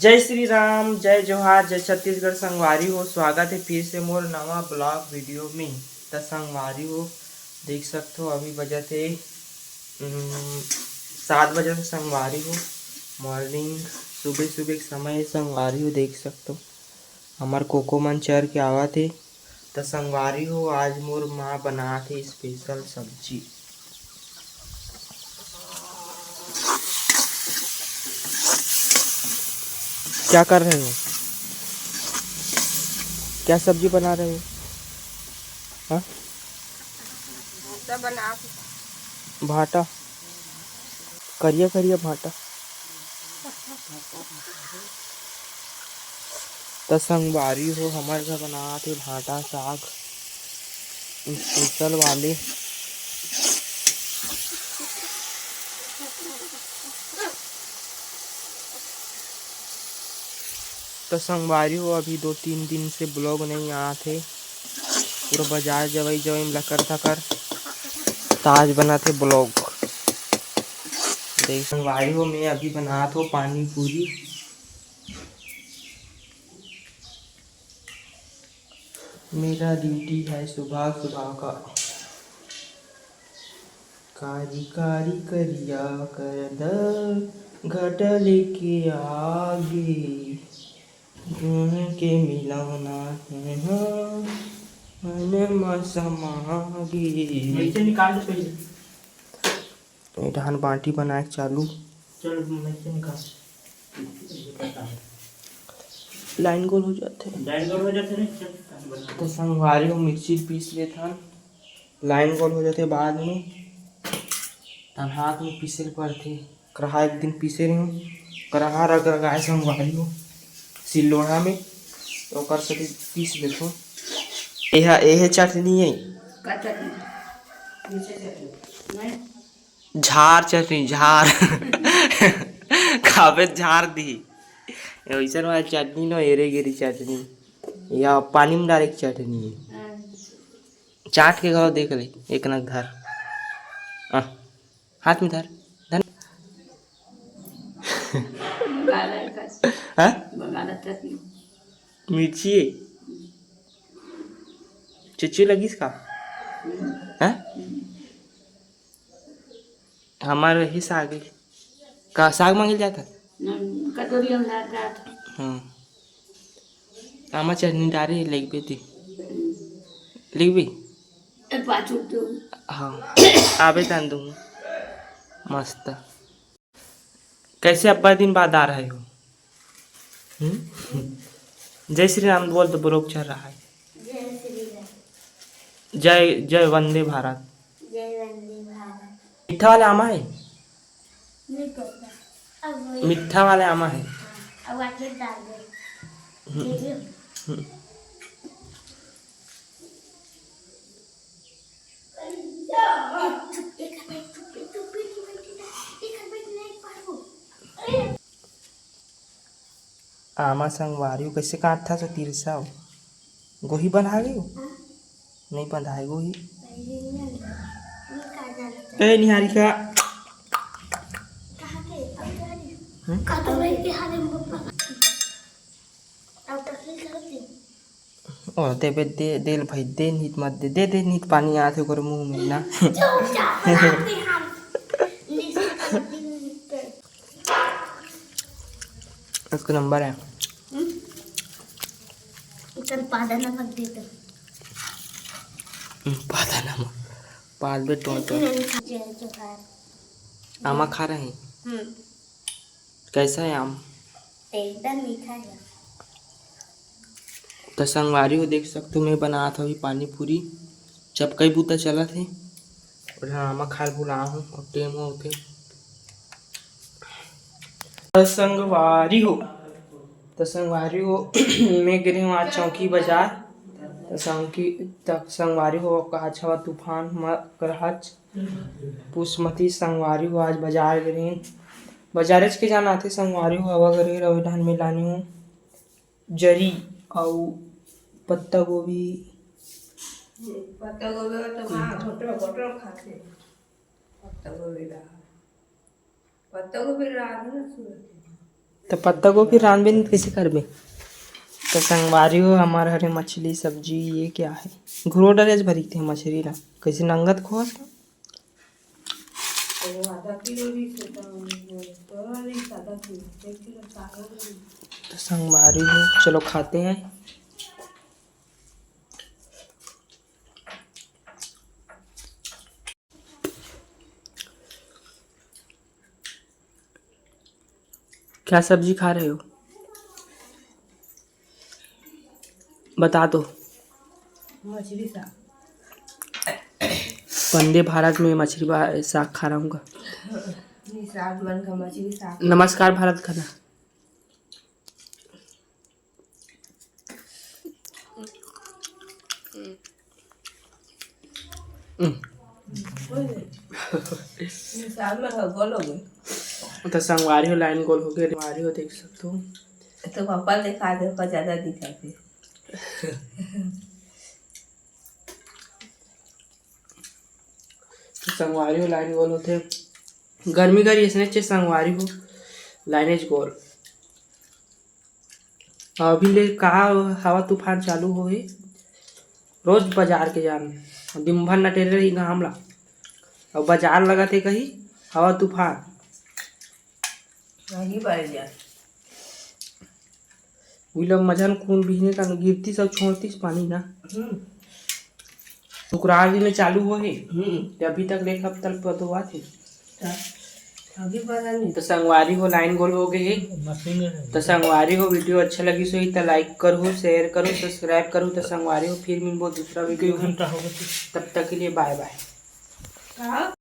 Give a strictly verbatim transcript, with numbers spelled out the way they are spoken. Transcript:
जय श्री राम, जय जोहार, जय छत्तीसगढ़। संगवारी हो, स्वागत हे फिर से मोर नवा vlog video में। त संगवारी हो, देख सकथो, अभी बजत हे, उम, सात बजत हे संगवारी हो। Morning, सुबह सुबह के समय हे संगवारी हो, देख सकथो। हमर कोको मन चर के आवत हे। त संगवारी हो, आज मोर माँ बनात हे special सब्जी। क्या कर रहे हो? क्या सब्जी बना रहे हो? हाँ? भाटा बना। भाटा। करिया करिया भाटा। त संगवारी हो, हमर घर बनात हे भाटा साग special वाले। त संगवारी हो, अभी दो तीन दिन से vlog नहीं आत हे, पूरा बाजार जवई जवई में लकर धकर, त आज बनात हे vlog। देख संगवारी हो, मैं अभी बनात हो पानी पूरी। मेरा duty है सुबह सुबह का। कारी कारी करिया करद घटा लेके आगे, गुण के मिलाना है मन मा समागे। मिर्ची निकाल दे पहले। ए धान बाटी बनाए के चालू। चल, मिर्ची निकाल। लाइन गोल हो जाथे। लाइन गोल हो जाथे रे, चल, बना। तो संगवारी हो, मिर्ची पीस लेथन, लाइन गोल हो जाथे बाद में, तब हाथ में पीसे ल पड़थे। करहा एक दिन पीसे रहे, करहा रग रगाए संगवारी हो सिल्लोढ़ा में, तो ओकर सेती पीस लेथो। एहा, एहे चटनी है। का चटनी? मीठे चटनी। नहीं। झार चटनी, झार। खाबे त झार दिही। वैसन वाला चटनी न, एरे गेरी चटनी। या पानी में डाले के चटनी है। हाँ। चाट के घाव देख ले, एक नग धर। आ, हाथ में धर, धर। बंगाला का। हाँ? बंगाला चटनी। मिर्ची है। चुच्ची लगिस का? हाँ? हमार ही साग है। का साग मांगे जाता? हम्म, कटोरी में डाल डाल। हाँ। आमा चटनी डारे है, लेगबे ती। लेगबे? ए, पाछू तो। हाँ। आबे तान दूँ। मस्त। कैसे अब्बड़ दिन बाद आ रहे हो? हम्म? जय श्री राम बोल तो ब्लॉग चल रहा है। जय श्री राम। जय, जय वंदे भारत। जय वंदे भारत। मीठा वाला आमा है? नहीं पता। अब वही। मीठा वाला आमा है। हाँ, अब आके डाल दे। हम्म। दे दे। हम्म। आमा संगवारी हो, कैसे काटथा सो तिरसा हो? गोही बंधा गई हो? हाँ। नहीं बंधाए गोही। ए निहारिका। कहाँ के? हम्म? का तो वही के हाल है, पापा। अब तकलीफ होती। ओ, देबे दे, दे ल भाई, दे नित मत दे, दे, दे नित पानी आथे ओकर मुंह में ना। चुपचाप, अपने हाथ। उसका नंबर है। हम्म? चल, पादा नमक दे दे। हम्म, पादा नमक। पाद बे टोंटो। जय जोहार। आमा खा रहे हैं? हम्म। कैसा है आम? एकदम मीठा है। त संगवारी हो, देख सकथो, मैं बनात हवी पानी पूरी। चपकई बूता चलत हे। और हाँ, आमा खाए भुला हूँ, अब टेम होथे। त संगवारी हो, त संगवारी हो, मैं गे रहे हूँ आज चौकी बाजार। त संगी-, त संगवारी हो, का अच्छा तूफान म-, करहच। पुसमती संगवारी हो, आज बाजार गे रहे। बाजारेच के जाना आथे संगवारी हो, हवा करे रवे धान में लानी हो। जरी अउ पत्ता गोभी। पत्ता गोभी हो तो माँ घोटो घोटो खाथे। पत्ता गोभी रहा। पत्ता गोभी रहा ना सूरत। त पत्ता गोभी रांधबे नहीं, कैसे करबे? त संगवारी हो, हमार हरे मछली सब्जी। ये क्या है? घुरो डरे भरी थे मछली ला, कैसे नंगत खोस। तो आधा किलो रहिस हे, तो तोरा रहिस आधा किलो, एक किलो चावल रहिस। तो संगवारी हो, चलो खाते हैं। क्या सब्जी खा रहे हो? बता दो। मछली साग। वंदे भारत में मछली भा-, साग खा रहा हूँ। नहीं, साग मन का मछली साग। नमस्कार भारत खाना। हम्म। साग में ह-, गोल हो गए। तो संगवारी हो, लाइन गोल हो गए। संगवारी हो, देख सकते हो। तो पापा दिखा दे, पापा ज्यादा दिखाते। तो संगवारी हो, लाइन गोल होते। गर्मी कर इसने चे संगवारी हो, लाइनेज गोल। अभी ले का हवा तूफान चालू होही, रोज बाजार के जान, दिन भर नटेले रही घाम ला, अउ बाजार लगत हे कही हवा तूफान। वही बार जा। उइला मझन कून बिहने का गिरतीस अउ छोड़तीस पानी ना। हम्म। शुक्रवार दिन ले चालू होही, हम्म। ते अभी तक लेखा तल पदोवात हे। अभी पता नहीं। तो संगवारी हो, लाइन गोल हो गए हे। मशीन है। तो संगवारी हो, वीडियो अच्छा लगी सो ही तो लाइक करो, शेयर करो, सब्सक्राइब करो। तो संगवारी हो, फिर मिलबो दूसरा वीडियो में। घंटा हो गया। तब तक के लिए बाय बाय। हाँ।